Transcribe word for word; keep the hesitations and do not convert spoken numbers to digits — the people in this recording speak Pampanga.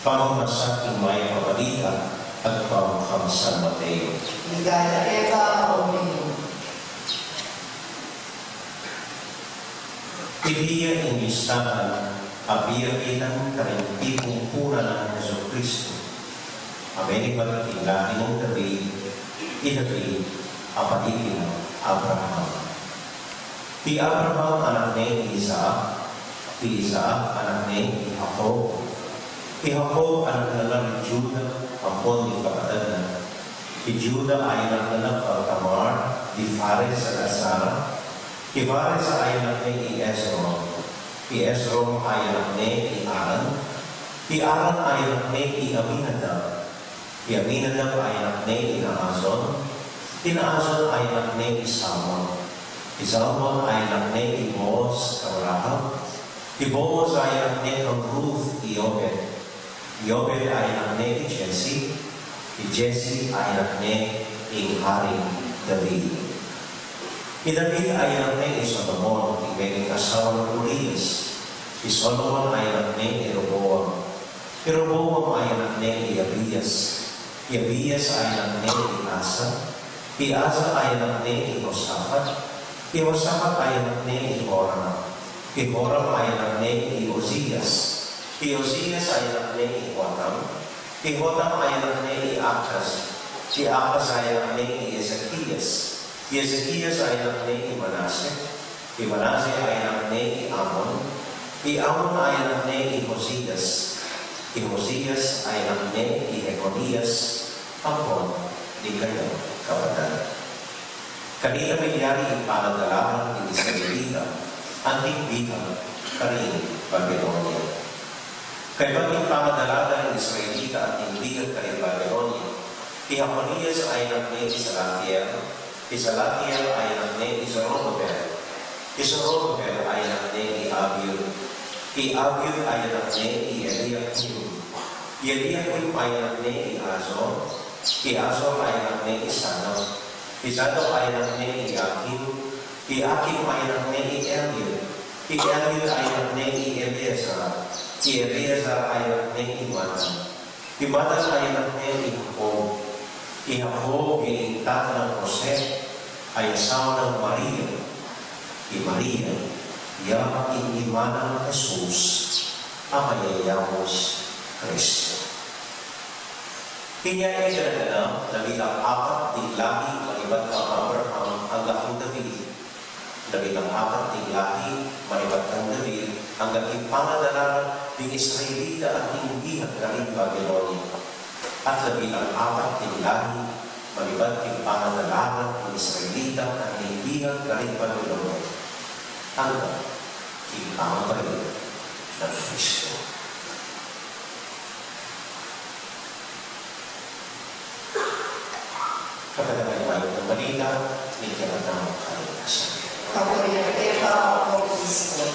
Pamagmasa king Mayap a Balita agpang kang San Mateo. Ligaya keka, O Ginu. Iti ya ing listahan a piyakitan karing pipumpunan nang Jesucristo, a menibat king lahi nang David, i David a padipi nang Abraham. I Abraham anak ne i Isaac, i Isaac anak ne i Jacob, i Jacob anak na la i Juda ampon ding kapatad na, i Juda anak na la i Tamar, i Fares at Zara, i Fares anak ne i Esrom, i Esrom anak ne i Aram, i Aram anak ne i Aminadab, i Aminadab anak ne i Naasson, i Naasson anak ne i Salmon, i Salmon anak ne i Boaz kang Rahab, i Boaz anak ne kang Ruth i Obed, i Obed anak ne i Jesse, i Jesse anak ne i Haring David. I David anak ne i Solomon, i meging asawa nang Urias, i Solomon anak ne i Rehoboam, i Rehoboam anak ne i Abias, i Abias anak ne i Asa, i Asa anak ne i Josafat, i Josafat anak ne i Joram, i Joram anak ne i Ozias, i Ozias anak ne i Jotam, i Jotam anak ne i Akaz, i Akaz anak ne i Ezekias, i Ezekias anak ne i Manase, i Manase anak ne i Amon, i Amon anak ne i Josias, i Josias anak ne i Jeconias, ampon ding kayang kapatad. Kanita milyari ing pangadalanan ning Israelita anting bihag karing Babilonia. Kaybat ning pangadalanan ning Israelita anting bihag karing Babilonia, i Jeconias anak ne i Salatiel, i Salatiel anak ne i Zorobabel, i Zorobabel anak ne i Abiud, i Abiud anak ne i Eliakim, i Eliakim anak ne i Azor, i Azor anak ne i Sadok, i Sadok anak ne i Akim, i Akim anak ne i Eliud, i Eliud anak ne i Eleazar, i Eleazar anak ne i Matat, i Matat anak ne i Jacob, i Jacob ya ing tata nang Jose a asawa nang Maria, i Maria ya ing ima nang Jesus a mayayaus Kristo. Inya e ganap na bilang apat ding lahi manibat kang Abraham angga kang David. Bilang apat ding lahi manibat kang David angga king pangadalanan ding Israelita anting bihag karing Babilonia. At bilang apat ding lahi manibat king pangadalanan ding Israelita anting bihag karing Babilonia angga king kamatayan nang Kristo. Kapatad, mayap a balita ning kekatang kaligtasan. Kapurian keka, O Kristo.